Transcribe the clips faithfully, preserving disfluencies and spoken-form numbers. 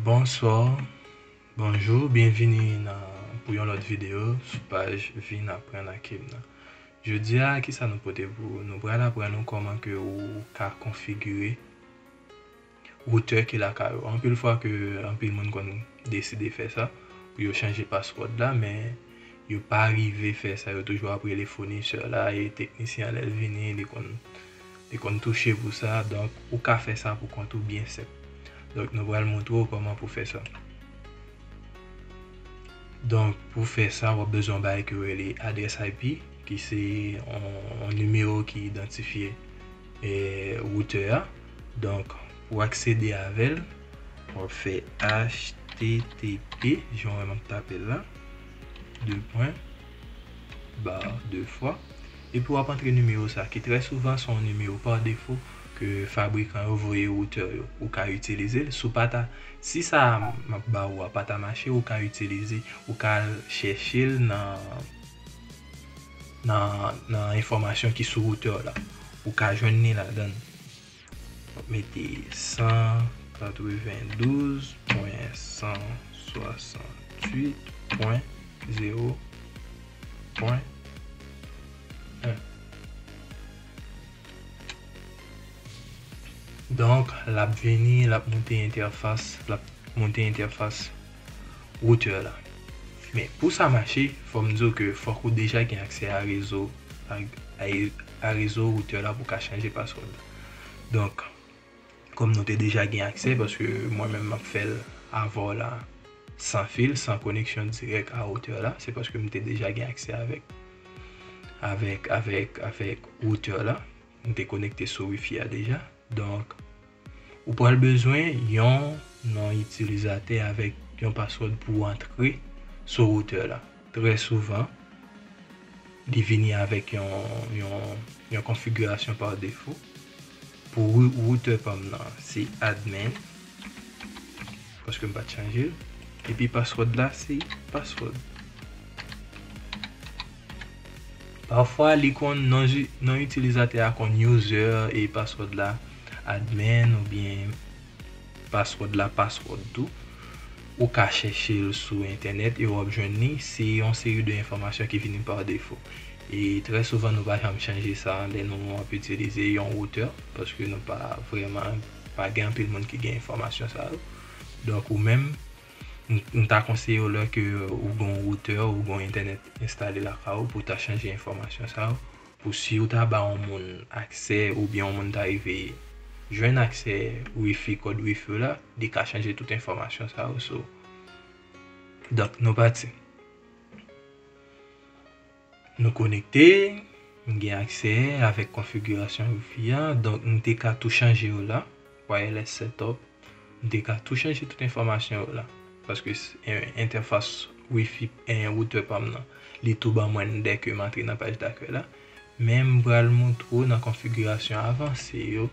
Bonswa, bonjou, byenvini nan, pou yon lòt videyo sou paj Vin Aprann ak Him nan. Jodi a, kisa nou pote pou ou? Nou pral aprann ou kòman ke ou ka konfigire woutè ki lakay ou. Anpil fwa ke anpil moun konn deside fè sa, pou yo chanje password la, men yo pa rive fè sa, yo toujou ap rele founisè la, e teknisyen an lè l vini, li konn, li konn touche pou sa, donk ou ka fè sa pou kont ou byen senp. Donk nou pral montre w kòman pou fè sa. Donk pou fè sa, w ap bezwen yon bagay ke yo rele adrès I P, ki se yon, yon nimewo ki idantifye, e, woutè a. Donk pou aksede avè l, w ap fè H T T P, jan w wè m ap tape l la, de pwen, ba, de fwa. Epi w ap antre nimewo sa, ki trè souvan se yon nimewo pa defo ke fabrikan yo voye woutè yo. Ou ka itilize l, si w pa ta, si sa m ap ba ou a pa ta mache, ou ka itilize, ou ka al chèche l nan, nan, nan enfòmasyon ki sou woutè w la. Ou ka jwenn li ladan l. W ap mete san katrevendouz pwen san swasanntuit pwen zewo pwen en. Donk, l ap vini, l ap moute entèfas, l ap moute entèfas woutè la. Men pou sa mache, fò m di w ke fòk ou deja gen aksè a rezo, a, a, a rezo woutè la pou w ka chanje password la. Donk, kòm nou te deja gen aksè, paske mwen menm m ap fè l avè w la, san fil, san koneksyon dirèk a woutè la, se paske m te deja gen aksè avèk, avèk, avèk, avèk woutè la. M te konekte sou wifi a deja. Donk, ou pral bezwen yon non itilizatè avèk yon password pou w antre sou woutè la. Trè souvan, li vini avèk yon, yon, yon konfigirasyon pa defo. Pou rou-, woutè pa m nan, se admin, paske m pa t chanje l. Epi password la, se password. Pafwa, li konn non, non itilizatè a konn user e password la admin oubyen password la password tou. Ou ka chèche l sou entènèt e w ap jwenn li. Se yon seri de enfòmasyon ki vini pa defo. E trè souvan, nou pa janm chanje sa lè nou ap itilize yon woutè, paske nou pa vrèman, pa gen anpil moun ki gen enfòmasyon sa yo. Donk, ou menm, m, m ta konseye w lè ke ou gen yon woutè, ou gen yon entènèt enstale lakay ou, pou w ta chanje enfòmasyon sa yo. Pou si w ta ba yon moun aksè oubyen yon moun ta rive jwenn aksè wifi, kòd wifi w la, li ka chanje tout enfòmasyon sa yo sou. Donk, nou pati. Nou konekte, m gen aksè avèk konfigirasyon wifi a, donk m te ka tou chanje yo la, wireless setup, m te ka tou chanje tout enfòmasyon yo la. Paske s-, en-, entèfas wifi, en, woutè pa m nan, li tou ban mwen dèke m antre nan paj dakèy la. Men m pral montre w nan konfigirasyon avanse yo,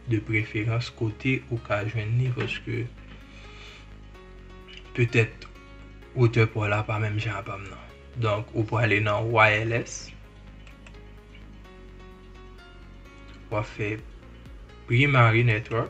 de preferans kote ou ka jwenn li, paske petèt woutè pa w la pa menm jan a pa m nan. Donk, ou prale nan wireless, w ap fè primary network.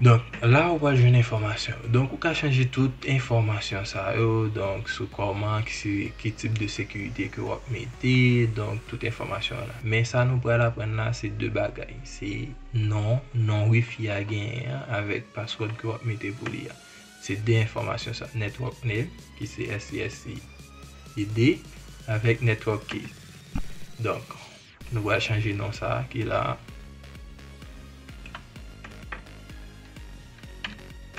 Donk, la ou pral jwenn enfòmasyon yo. Donk, ou ka chanje tout enfòmasyon sa yo, donk, sou kòman, ki, ki tip de sekirite ke w ap mete, donk, tout enfòmasyon la. Men sa nou pral aprann la, se de bagay. Se non, non wifi a genyen an, avèk password ke w ap mete pou li a. Se de enfòmasyon sa. Network name, ki se S C S C D, avèk network key. Donk, nou pral chanje non sa a ki la.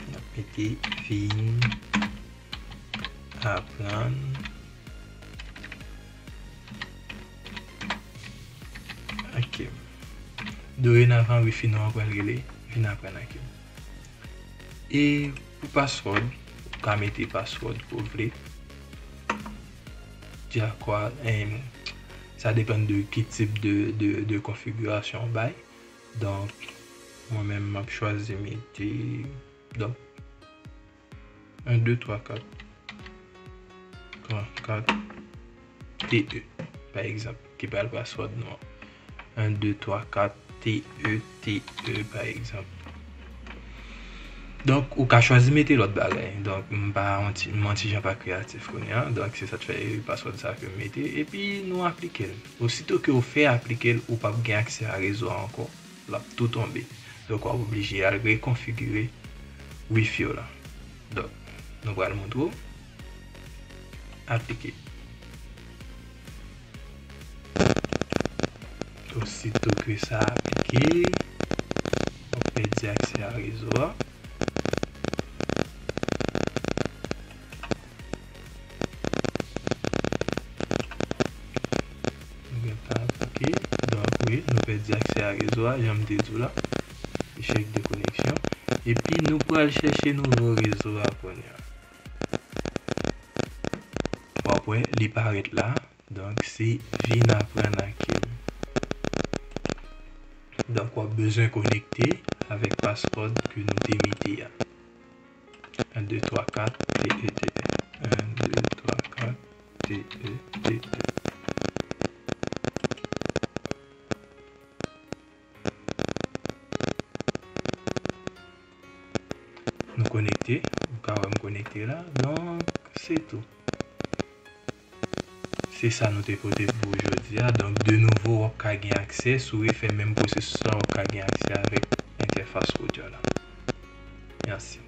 N ap mete Vin Aprann. Ok. Dorenavan, wifi nou an pral rele Vin Aprann ak Him. E pou password, ou ka mete password ke w vle. Dyakwa, em, sa depann de ki tip de, de, de konfigirasyon w bay. Donk, mwen menm, m ap chwazi mete, donk, en, de, twa, kat, twa, kat, T E, pa egzanp, ki pral password nou an. En, de, twa, kat, T E, T E, pa egzanp. Donk, ou ka chwazi mete lòt bagay. Donk, m pa yon ti, m yon ti jan pa kreyatif kounye a. Donk, se sa k fè e password sa ke m mete. Epi, nou aplike l. Osito ke ou fè aplike l, ou p ap gen aksè a rezo a ankò. L ap tou tonbe. Donk, w ap oblije al rekonfigire Wi-Fi w la. Donk, nou pral montre w. Aplike. Osito ke sa aplike, w ap pèdi aksè a rezo a. Nou gentan aplike. Donk, wi, nou pèdi aksè a rezo a, jan m te di w la. Echèk de koneksyon. Epi, nou pral chèche nouvo rezo a kounye a. W ap wè, li parèt la. Donk, se vin aprann ak yo. Donk, w ap bezwen konekte avèk password ke nou te mete a. En, de, twa, kat, T E T E. En, de, twa, kat, T E T E. Nou konekte. Ou ka wè m konekte la. Donk, se tou. Se sa nou te pote pou ou jodi a. Donk, de nouvo, w ap ka gen aksè, si w refè menm pwosesis la, w ap ka gen aksè avèk entèfas router la. Mèsi.